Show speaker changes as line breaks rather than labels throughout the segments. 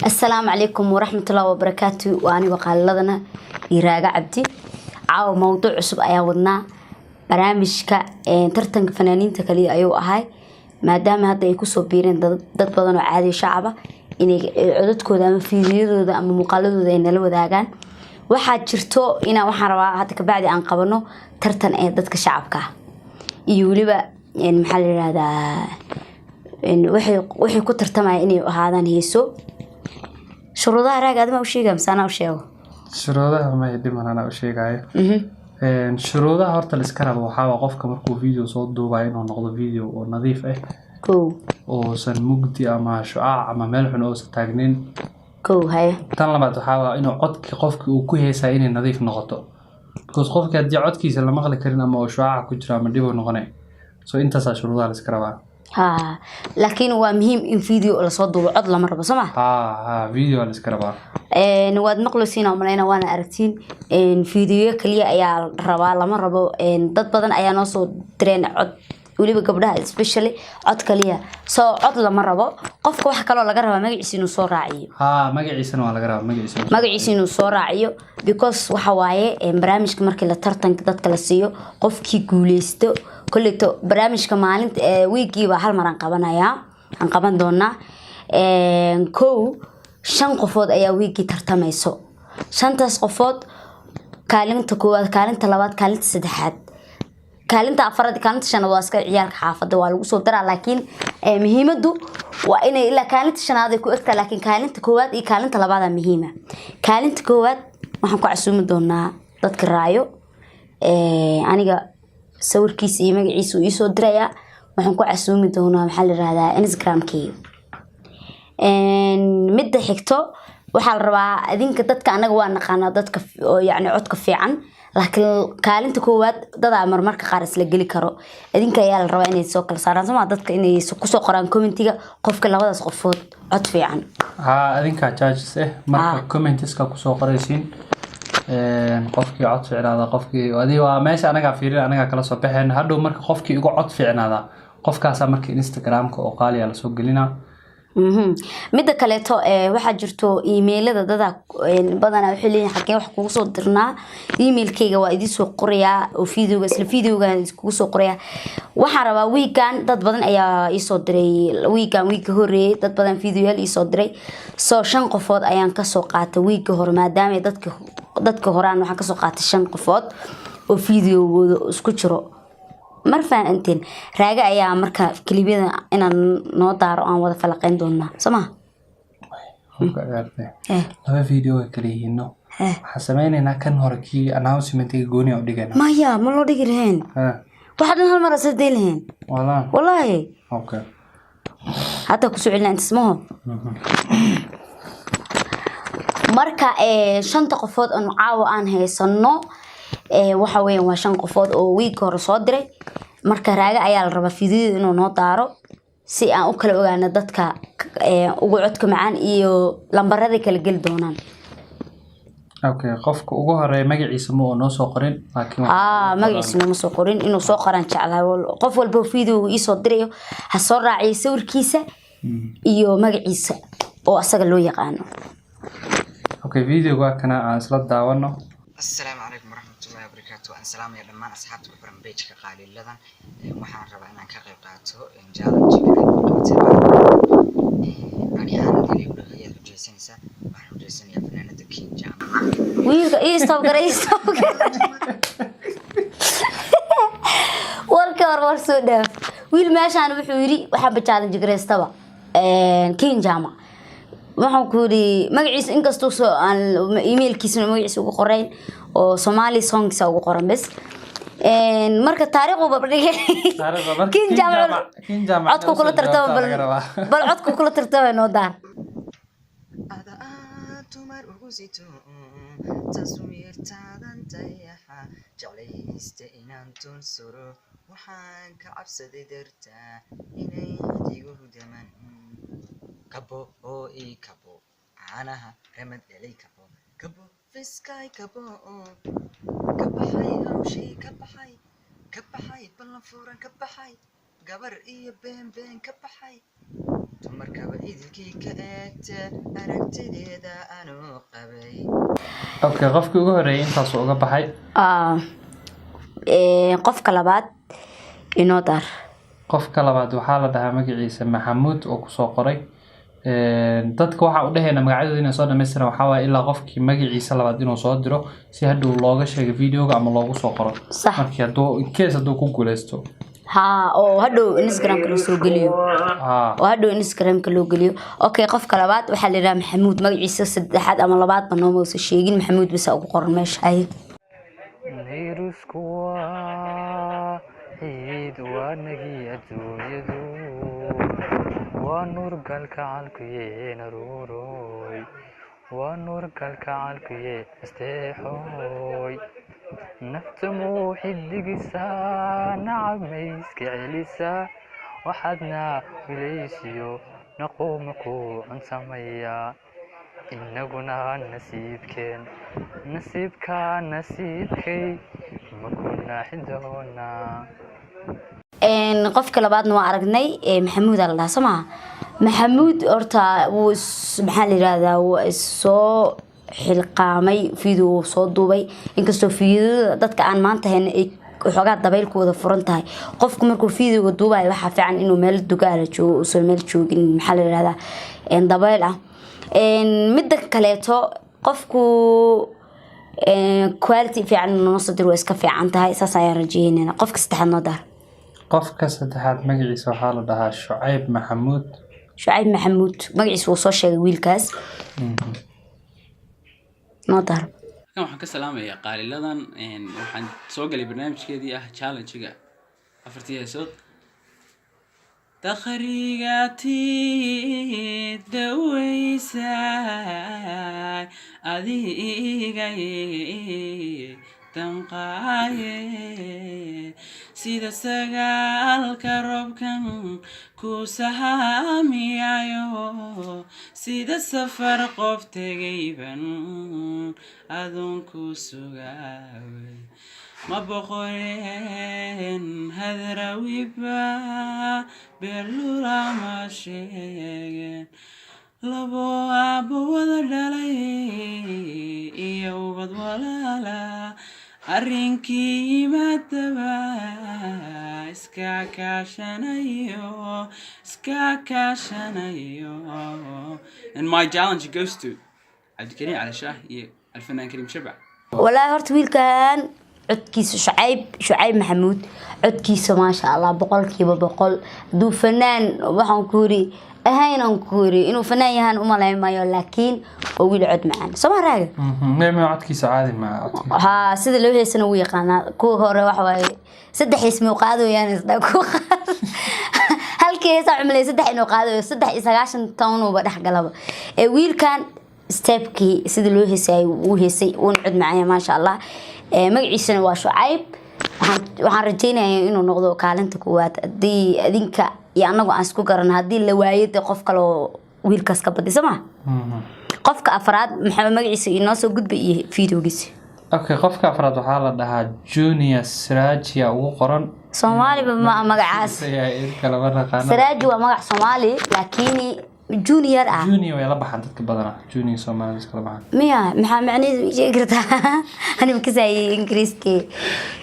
Asalaamu calaykum waraxmatullahi wabarakaatu. Waa anigoo qaaliladana iyo Raaga Cabdi. Caawa mowduuc cusub ayaa wadnaa. Barnaamijka tartanka fanaaniinta kaliya ayuu ahay, maadaama hadda ay kusoo biireen dad badan oo caadi shacaba inay codadkooda ama fiidiyadooda ama muuqaaladooda ay nala wadaagaan. Waxaa jirto inaa waxaan rabaa hadda kabacdi aan qabano tartan ee dadka shacabka ah iyo weliba maxaa la yirahdaa, waxay ku tartamaya inay ahaadaan heeso. Shuruudaha, Raaga, adima u sheega mise anaa u sheego?
Shuruudaha may dhiman, anaa u sheegayo. Shuruudaha horta la iska rabo waxaa waa qofka markuu video soo duubayo inuu noqdo video oo nadiif ah, uusan mugdi ama shucaac ama meel xun uusan taagnin.
Kow, haye.
Tan labaad waxaa waa inuu codki qofki uu ku heesaya inay nadiif noqoto, because qofki haddii codkiisa la maqli karin ama uu shucaaca ku jiro ama dhib uu noqonay. So intaasaa shuruudaha la iska rabaa.
Ha, laakiin waa muhiim in video lasoo duubo, cod lama rabo, soo ma?
Ha, video waa la iska rabaa.
Waad maqlaysiin oo malayna, waana aragtiin. Video kaliya ayaa la rabaa, lama rabo. Dad badan ayaa noo soo direen cod, weliba gabdhaha especially, cod kaliya. So cod lama rabo. Qofka waxa kaloo laga rabaa magaciisa inuu soo raaciyo.
Ha, magaciisana waa laga rabaa, magaciisa inuu soo
Magaciisa inuu soo raaciyo, because waxa waaye barnaamijka markii la tartanka dadka la siiyo, qofkii guuleysto kolleyto barnaamijka maalinta wiigiiba hal mar aan qabanayaa, aan qaban doonaa. Kow, shan qofood ayaa wiigii tartamayso. Shantaas qofood kaalinta koowaad, kaalinta labaad, kaalinta saddexaad, kaalinta afaraad, kaalinta shanaad waa iska ciyaalka xaafadda, waa lagu soo daraa. Laakiin muhiimadu waa inay ilaa kaalinta shanaad ay ku egtaa, laakiin kaalinta koowaad iyo kaalinta labaadaa muhiima. Kaalinta koowaad waxaan ku casuumi doonaa dadka raayo. Aniga sawirkiisa iyo magaciisa uu iisoo dirayaa. Waxaan ku casuumi doonaa, maxaa la yirahdaa, Instagramkeyga. Midda xigto waxaa la rabaa adinka dadka anaga waa naqaanaa dadka oo yacni codka fiican, laakiin kaalinta koowaad dadaa marmarka qaar isla geli karo. Adinka ayaa la rabaa inay soo kala saaraan, soma? Dadka inay kusoo qoraan commentiga qofka labadaas qofood cod fiican.
Haa, adinkaa judges eh. Marka commentiska kusoo qoraysiin qofkii cod fiicnaada, qofkii adi waa meesha anagaa fiirin, anagaa kala soo baxeen hadhow. Marka qofkii ugu cod fiicnaada, qofkaasaa marka Instagramka oo qaaliya lasoo gelinaa.
Midda kaleeto, waxaa jirto emailada dada badanaa waxay leeyihin xagee wax kugu soo dirnaa. Emailkayga waa idiin soo qorayaa oo videoga, isla videoga kugu soo qorayaa. Waxaan rabaa wiigan dad badan ayaa iisoo diray, wiigan, wiigga horeeyay dad badan videoyaal iisoo diray. So shan qofood ayaan kasoo qaatay wiigga hore, maadaama dadka horaan waxaan kasoo qaatay shan qofood oo videogooda isku jiro. Mar fahanteen, Raaga ayaa marka kelibyada inaan noo daaro aan wada falaqeyn doonaa, soo ma?
Qofka ciyaartay laba video way kala yihiin, no? Waxaan sameynaynaa kan hore, kii announcementiga gooni u dhigayna.
Maya, ma loo dhigi lahayn. Waxaa dhan hal mar asla day lahayn.
Walaa.
Wallaahi.
Okay.
Hadda kusoo celina intas maho. Marka shanta qofood oon caawa aan haysano, waxa weeyaan waa shan qofood oo wiigka hore soo diray. Marka Raaga ayaa la rabaa fiidiyada inuu noo daaro si aan u kala ogaano dadka ugu codka macaan iyo lambarada kala geli doonaan.
Okay, qofka ugu horeeya magaciisa ma uu noo soo qorin, laakiin waxaa
Aa,
ugu qoran-
magaciisa nooma soo qorin, inuu soo qoraan jeclahay. Qof walba video iisoo dirayo ha soo raaciyo sawirkiisa iyo magaciisa oo asaga loo yaqaano.
Okay, videoga waa kana, aan isla daawano.
Asalaamu calaykum waraxmatullahi wabarakaatu. Waan salaamaya dhammaan asxaabta ku xiran pageka qaaliladan. Waxaan rabaa inaan ka qayb qaato challenge-ga aad qabatay. Ani ahaan hadii lagu dhaho ayaad rajaysanaysaa, waxaan rajaysanayaa fanaanada King Jaamac.
Wiilka ii stop gara, ii stop gara. Warka war soo dhaaf. Wiil meeshaan wuxuu yiri waxaanba challenge garaystaba King Jaamac. Waxaan ku yiri magaciisa, inkastoo soo aan emailkiisana magaciisa ugu qorayn oo Somali songs ugu qoran bes. Marka taariikh uu babdhigay.
Taariikhda marka
King
King
Jaamac
Jaamac- King Jaamac
codku kula
usoo
tartama.
jawaabtaa
Bal
laga rabaa.
Bal codku kula tartama noo daar.
Ada aad dumar ugu sito taswiirtaadan dayaxa jeclaysta inaan dul suro, waxaan ka cabsaday dartaa inay xidigu daman. Kabo oo ii kabo caanaha ramad dhalay, kabo kabo fiskay, kabo ka baxay hawshii, ka baxay, ka baxay ballan furan, ka baxay gabar iyo been been, ka baxay. Dumarkaba idilkii ka eegta aragtideeda anuu qabay.
Okay, qofkii ugu horeeyay intaasuu uga baxay.
Ah, qofka labaad inoo dar.
Qofka labaad waxaa la dhahaa magaciisa Maxamuud oo kusoo qoray. Dadka waxaa u dhehayna magacyadooda inay soo dhamaystiran. Waxaa waaye ilaa qofkii magaciisa labaad inuu soo diro si hadhow looga sheego videoga ama loogu soo qoro. Markii hadduu in case hadduu ku guuleysto.
Ha, oo hadhow Instagramka loo soo geliyo. Oo hadhow Instagramka loo geliyo. Okay, qofka labaad waxaa la yidhaha Maxamuud. Magaciisa saddexaad ama labaadba nooma uusan sheegin. Maxamuud bisa ugu qoran meesha. Haye.
Nayrusku waa ciid, waa nagi adduunyadu, waa nuur galkacalkuye naruuroy, waa nuur galkacalkuye asteexoy. Nafta muu xidigisaa, nacab mayska celisaa, waxaadna wilaysiyo naquuma ku cuntamaya. Inaguna nasiibkeen, nasiibka nasiibkay ma ku naaxi doonaa.
Qofka labaadna waa aragnay. Maxamuud aa la dhahaa, soo maha? Maxamuud horta wuu maxaa la yidhahdaa, wuu soo xilqaamay, video wuu soo duubay, inkastoo videoda dadka aan maanta hayna ay waxoogaa dabayl ku wada furan tahay. Qofku markuu videoga duubayo waxaa fiican inuu meel dugaala joogo, uusan meel joogin maxaa la yidhahdaa dabayl ah. Midda kaleeto, qofku quality fiican inuu noo soo diro waa iska fiican tahay. Saas ayaan rajeynayna. Qofka saddexaad noo daar.
Qofka saddexaad magaciisa waxaa la dhahaa Shucayb Maxamuud.
Shucayb Maxamuud magaciisa wuu soo sheegay wiilkaas. Noo daar.
Halkan waxaan ka salaamayaa qaaliladan. Waxaan soo galay barnaamijkeedii ah challenge-ga afartii heesood. Dakhrigatii daweysay adigay damqaaye, sida sagaalka roobkan ku sahamiyayo, sida safar qof tegayban aduun ku sugaaway. Ma boqoreen hadrawiba belula ma sheegeen labo aabbo wada dhalay iyo ubad walaala arrinkii yimaadaba iska kaashanayo, iska kaashanayo. And my challenge goes to Cabdikariim Cali Shaah iyo Alfanaan Kariim Shabac.
Walaahi horta wiilkan codkiisa, Shucayb, Shucayb Maxamuud, codkiisa maasha Allah, 100%. Hadduu fanaan, waxaan ku yiri ahayn, aan ku yiri inuu fanaan yahaan umalayn maayo, laakiin waa wiil cod macaan, soo ma raaga?
Meme codkiisa caadi ma codkiisa.
Haa, sida loo heesana wuu yaqaanaa. Kuwa hore waxa waaye saddex hees muu qaadayaan, isdha ku qaad halkii heesaa cumlay saddex inuu qaadayo, 93 townuba dhex galaba. Ee wiilkan stepkii sida loo heesayay wuu heesay, wuuna cod macanya, maasha Allah. Ee magaciisana waa Shucayb. Waxaan rajeynayaa inuu noqdo kaalinta koowaad haddii adinka iyo anagu aan isku garano. Haddii la waayo dee qof kale oo wiilkaas ka badi soo ma. Qofka afraad maxaa magaciisa inoo soo gudbay iyo videogiisa?
Okay, qofka afraad waxaa la dhahaa Junior Sirajia ugu qoran.
Soomaaliba ma magacaas.
Kalama naqaano.
Siraaji waa magac Soomaali, laakiin Junior ah.
Junior way la baxaan dadka badanaa, Junior Soomaalida iskala baxaan.
Miya? Maxaa macnaheedu, ii sheegi kartaa? Ani makasayay Ingiriiskii.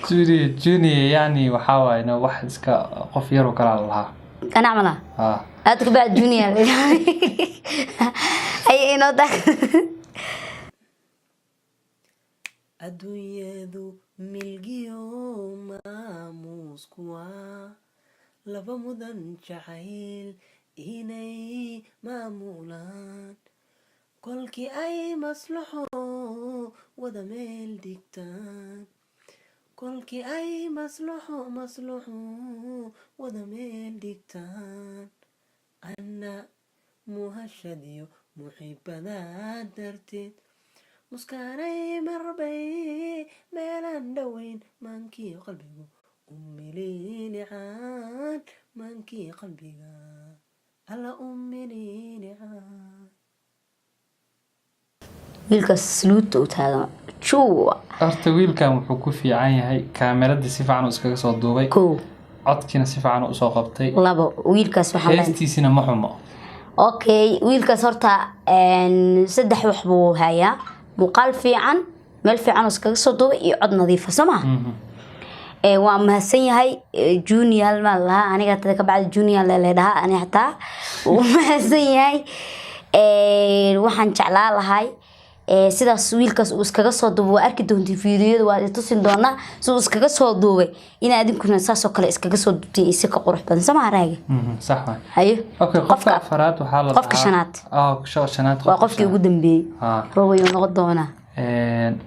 Junior, Junior yani waxaa waaye no, wax iska qof yaroo kalaa la lahaa.
Anaa malaha.
Ha.
Aad kabacd Junior ay inoo daa.
Adduunyadu milgiyo maamuusku waa laba mudan jacayl inay maamulaan, kolkii ay maslaxo wada meel dhigtaan, kolkii ay maslaxo maslaxo wada meel dhigtaan, anna muhashadiyo muxibadaa darteed muskaanay marbay meelaan dhoweyn maankii qalbigu u mililicaan, maankii qalbiga alla u mililicaan.
Wiilkaas sluuta u taagan juwa.
Horta wiilkan wuxuu ku fiican yahay kaameradii si fiican uu iskaga soo duubay.
Kow.
Codkiina si fiican usoo qabtay.
Labo, wiilkaas waxaan leenahay
Heestiisina ma xumo.
Okay, wiilkaas horta saddex wax buu hayaa: muuqaal fiican, meel fiican oo iskaga soo duubay, iyo cod nadiifa, soo maha? Waa mahadsan yahay. Junior maa lahaa aniga tada ka bacdi, Junior le dhahaa ani xataa. Wuu mahadsan yahay. Waxaan jeclaa lahay sidaas wiilkaas uu iskaga soo duubay. Waa arki doontiin fiidiyoda, waa tusin doonaa si uu iskaga soo duubay, in adinkuna saasoo kale iskaga soo duubtiin iyo si ka qurux badan, soo maha, Raage?
Sax waay.
Hayo.
Okay, qofka afaraad waxaa la
Qofka
dhahaa-
shanaad.
Ah, shanaad.
Waa qofkii ugu dambeeyey. Robayuu noqon doonaa.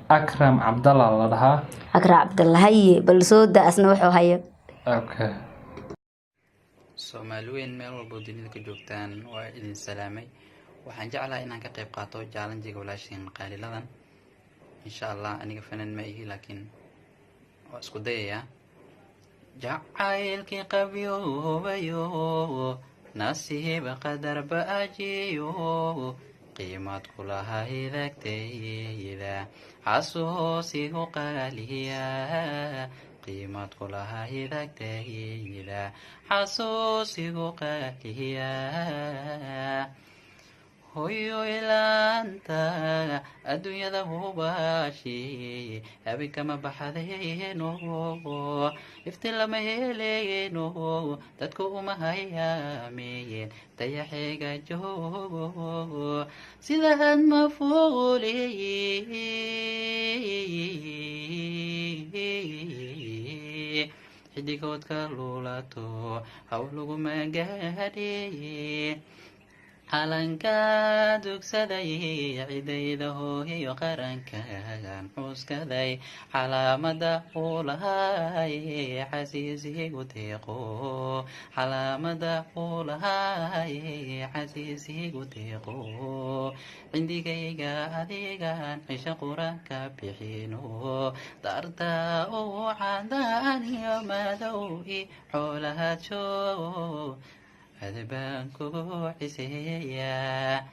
Akram Cabdalla la dhahaa.
Akra Cabdalla, haye, bal soo da asna wuxuu hayo.
Okay.
Soomaali weyn, meel walbo dunida ka joogtaan, waa idin salaamay. Waxaan jeclahay inaan ka qayb qaato challenge-ga walaashiin Qaaliladan, insha Allah. Aniga fanaan ma ihi, laakiin waa isku dayayaa. Jacaylkii qabyoobayo, nasiiba qadarba ajiyo, qiimad kulahayd agtayda, xasuusigu qaaliya, qiimad kulahayd agtayda, xasuusigu qaaliya. Hoyo ilaanta adduunyada hubaashi, habeenkama baxadeeno, iftiin lama heleeno, dadku uma hayaameen, dayaxeega joogo sidahan ma fuuley, xidigoodka luulato haw laguma gaadhe, calanka dugsaday, cidayda hoohiyo qarankan cuskaday, calaamada uu lahay casiisigu deeqo, calaamada uu lahay casiisigu deeqo, cindigayga adigan cisho qur-aanka bixino, darta uu cadaan iyo madow i xoolahajo, adbaan ku ciseeyaa.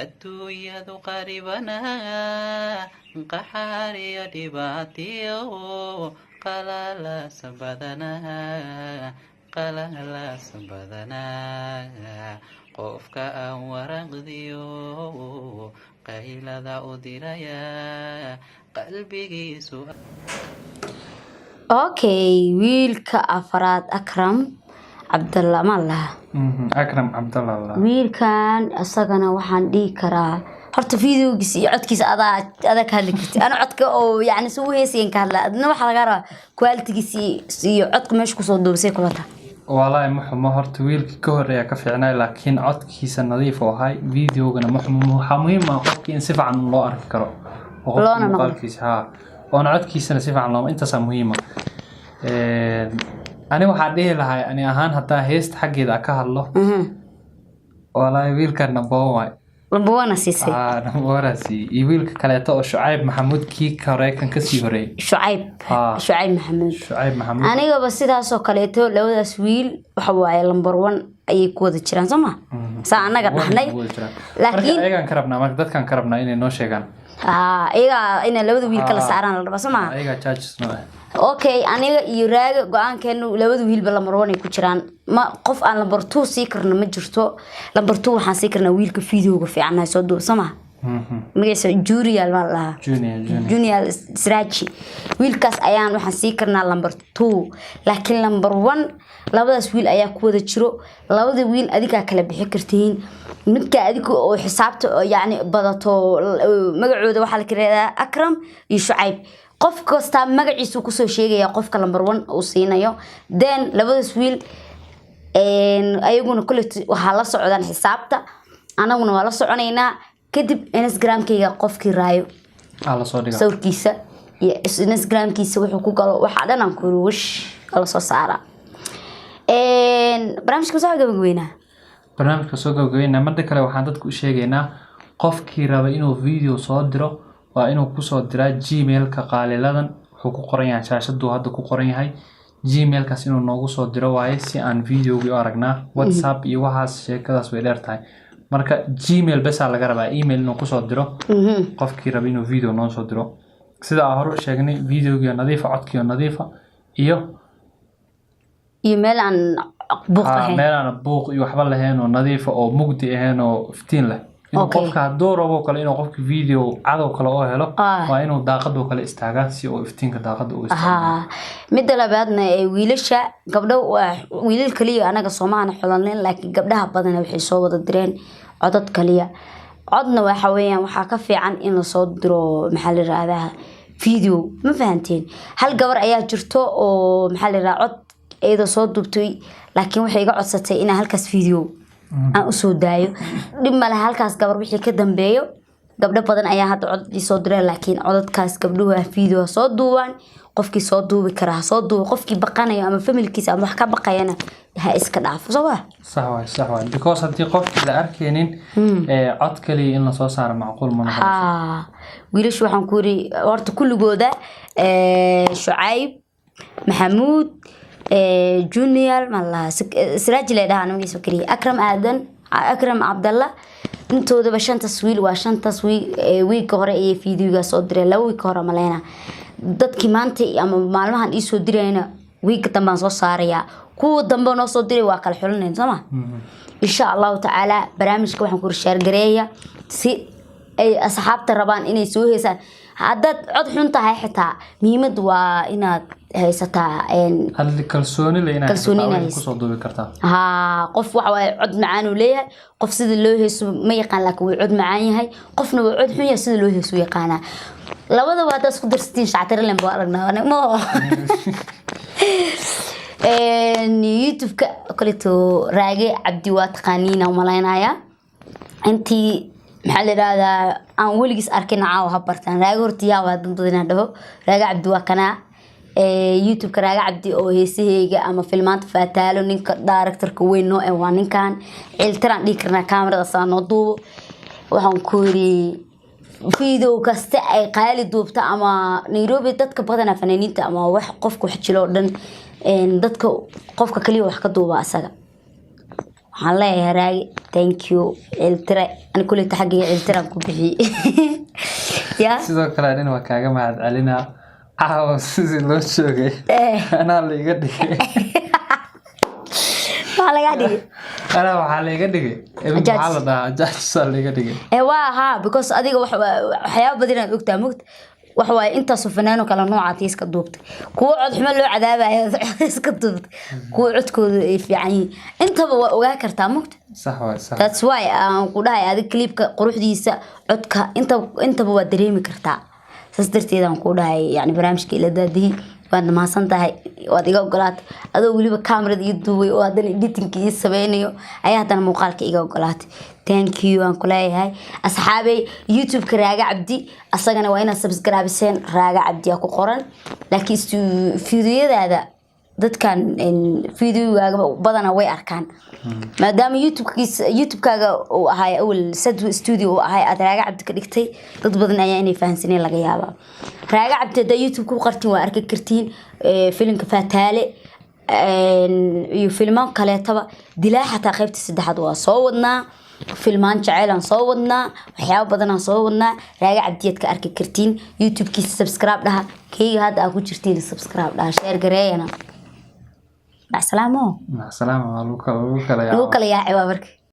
Adduunyadu qaribana, qaxaar iyo dhibaatiyo, qalalaasa badanaa, qalalaasa badanaa, qofka aan waraqdiyo qaylada u diraya qalbigiisu.
Okay, wiilka afraad Akram Cabdalla ma laha?
Akram Cabdalla la.
Wiilkan isagana waxaan dhihi karaa horta videogiisa iyo codkiisa adaa ka hadli karti. Ana codka oo yani si u heesayan ka hadla, adna waxaa lagaa rabaa quality-giisa iyo codka meesha kusoo duubasay kula tahay.
Walaahi ma xumo horta, wiilkii ka horeeya ka fiicnay, laakiin codkiisa nadiif oo ahay, videogana ma xumo. Waxaa muhiim ah qofkii in si fiican loo arki karo oo qofka
Loona maqlo.
muuqaalkiisa haa, oona codkiisana si fiican looma, intaasaa muhiim ah. Ani waxaa dhihi lahay, ani ahaan haddaa heesta xaggeeda ka hadlo, walaahi wiilkan number one waay.
Number one siisay?
Ah, number one aa siiyey, iyo wiilka kaleeto oo Shucayb Maxamuud, kii ka hore, kan kasii horeeyey.
Shucayb. Shucayb Maxamuud.
Shucayb Maxamuud.
Anigaba sidaasoo kaleeto, labadaas wiil waxa waaye number one ayay ku wada jiraan, soo ma saa annaga dhahnay?
Laakiin
Laakiin
ayagaan ka rabnaa, marka dadkaan ka rabnaa inay noo sheegaan.
Aa, iyagaa inay labada wiil kala saaraan la rabaa, soo ma?
Ayagaa judges noo ah.
Okay, aniga iyo Raaga go-aankeenu labada wiilba number one ay ku jiraan. Ma qof aan number two sii karno ma jirto. Number two waxaan sii karnaa wiilka videoga fiican soo duub, soo ma? Magaciisa Jurial baa la dhahaa.
Junior, Junior.
Junior Sraji, wiilkaas ayaan waxaan sii karnaa number two, laakiin number one labadaas wiil ayaa ku wada jiro. Labada wiil adigaa kala bixi kartiin, midka adiga oo xisaabta oo yacni badato. Magacooda waxaa la kala Akram iyo Shucayb. Qof kastaa magaciisu kusoo sheegaya qofka number one uu siinayo. Then labadaas wiil ayaguna kule waxaa la socdaan xisaabta, anaguna waa la soconaynaa. Kadib Instagramkayga qofkii raayo
aa lasoo dhigaa
sawirkiisa iyo Instagramkiisa wuxuu ku galo, waxaa dhan aan kuri wish kala soo saaraa. Barnaamijka soo gabagabeynaa.
Barnaamijka soo gabagabeynaa. Marda kale waxaan dadka u sheegaynaa, qofkii raba inuu video soo diro waa inuu kusoo diraa Gmailka Qaaliladan. Wuxuu ku qoran yahay shaashaduu hadda ku qoran yahay. Gmailkaas inuu noogu soo diro waaye, si aan videogii u aragnaa. WhatsApp iyo waxaas sheekadaas way dheer tahay. Marka Gmail besaa laga rabaa, email inuu kusoo diro qofkii raba inuu video noo soo diro. Sida aan hore u sheegnay, videogii oo nadiifa, codkii oo nadiifa iyo
iyo meel aan buuq
Ha,
ahayn.
Meelaana buuq iyo waxba lahayn oo nadiifa oo mugdi ahayn oo iftiin leh, inuu qofka hadduu rabo kale inuu qofka video cadow kale oo helo, waa inuu daaqadoo kale istaagaa si uu iftiinka daaqada u istaago.
Haa, midda labaadna ee wiilasha, gabdho waa wiilal kaliya anaga soomahana xulanin, laakiin gabdhaha badana waxay soo wada direen codad kaliya. Codna waxa weeyaan waxaa ka fiican in lasoo diro, maxaa la yirahdaa, video. Ma fahanteen? Hal gabar ayaa jirto oo, maxaa la yirahdaa, cod iyadoo soo duubtay, laakiin waxay iga codsatay inaan halkaas video aan usoo daayo. Dhib male, halkaas gabar wixii ka dambeeyo gabdho badan ayaa hadda cod ii soo direen, laakiin codadkaas gabdhuhu ha video ha soo duubaan. Qofkii soo duubi kara ha soo duubo, qofkii baqanayo ama familkiisa ama wax ka baqayana ha iska dhaafo, soo ma?
Sax waay, sax waay, because haddii qofkii la arkaynin, cod kaliya in lasoo saaro macquul ma noqonayso.
Haa, wiilashu waxaan ku yiri horta kulligooda, Shucayb Maxamuud, Junior malaha, Siraaji lay dhahaa magaciisa kaliya, Akram Aadan, Akram Cabdalla, intoodaba shantas wiil waa shantas wiil. Wiigga hore ayay videoga soo direen, 2 wiig hore maleyna. Dadkii maanta ama maalmahan ii soo dirayna wiigga dambaan soo saarayaa. Kuwa dambe noo soo diray waa kala xulinayn, soo ma? Insha Allahu tacaala barnaamijka waxaan ku share gareeya si ay asxaabta rabaan inay soo heesaan. Haddaad cod xun tahay xitaa, muhiimadu waa inaad haysataa
Hadli kalsooni le inaad
Kalsooni
haysataa,
inaad
way kusoo duubi kartaa.
Haa, qof waxa waaye cod macaan uu leeyahay, qof sida loo heeso ma yaqaan laakiin wuu cod macaan yahay, qofna wuu cod xun yahay, sida loo heeso yaqaanaa. Labadaba haddaad isku darsatiin, shactirilen baa aragnaa mo. YouTube-ka kaleeto Raage Cabdi waa taqaaniina umalaynayaa. Intii, maxaa la yidhahdaa, aan weligiis arkin caawa ha bartaan Raage. Horta yaa waa dad badan inaan dhaho Raage Cabdi waa kanaa. YouTube-ka Raage Cabdi oo heesaheyga ama filmaanta Faataalo, ninka directorka weyn noo eh waa ninkan ciiltiraan dhihi karnaa, kaamarada saa noo duubo. Waxaan ku yiri video kasta ay qaali duubta ama Nairobi dadka badanaa fanaaniinta ama wax qofka wax jilo oo dhan, dadka qofka kaliya wax ka duuba asaga. Waxaan leeyahay Raagi, thank you, ciiltire. Ani kuleyta xaggayga ciiltiraan ku bixiyey ya.
Sidoo kale anin waa kaaga mahad celinaa caawa sidii loo joogay. Anaa la iga dhigay.
Maxaa lagaa dhigay?
Anaa waxaa la iga dhigay
Judge.
Maxaa la dhahaa, judges la iga dhigay.
Ee, waa haa, because adiga waxyaaba badan inaad ogtaa mogta. Waxa waaye intaasoo fanaano kala noocaad iska duubtay, kuwo cod xumo loo cadaabayo iska duubtay, kuwo codkoodu ay fiican yihiin, intaba waa ogaa kartaa mogta.
Sax waay, sax.
That's why aan ku dhahay adiga clipka quruxdiisa, codka, intaba waa dareemi kartaa. Saas darteed aan ku dhahay yani barnaamijka ila daadihi. Waad mahadsan tahay, waad iga ogolaatay adoo weliba kamerada ii duubay oo haddana editingka ii sameynayo ayaa haddana muuqaalka iga ogolaatay. Thank you aan kuleeyahay. Asxaabey, YouTube-ka Raaga Cabdi asagana waa inaad subscribe-seen. Raaga Cabdi aa ku qoran, laakiin fiidiyadaada dadkan videogaaga badana way arkaan, maadaama YouTube-kaaga uu ahay awal Sadwa Studio uu ahay, aad Raaga Cabdi ka dhigtay. Dad badan ayaa inay fahansaneen laga yaabaa. Raaga Cabdi haddaa YouTube ku qartiin waa arki kartiin. Filimka Faataale iyo filmaan kaleetaba, Dilaa xataa qaybta saddexaad waa soo wadnaa, filmaan jaceylaan soo wadnaa, waxyaabo badanaan soo wadnaa. Raaga Cabdiyaad ka arki kartiin YouTube-kiisa. Subscribe dhaha, keyga hadda aa ku jirtiin subscribe dhaha, share gareeyana. Macsalaamo.
Macsalaama, waa lagu kala
Lagu kala yaaci waa marka.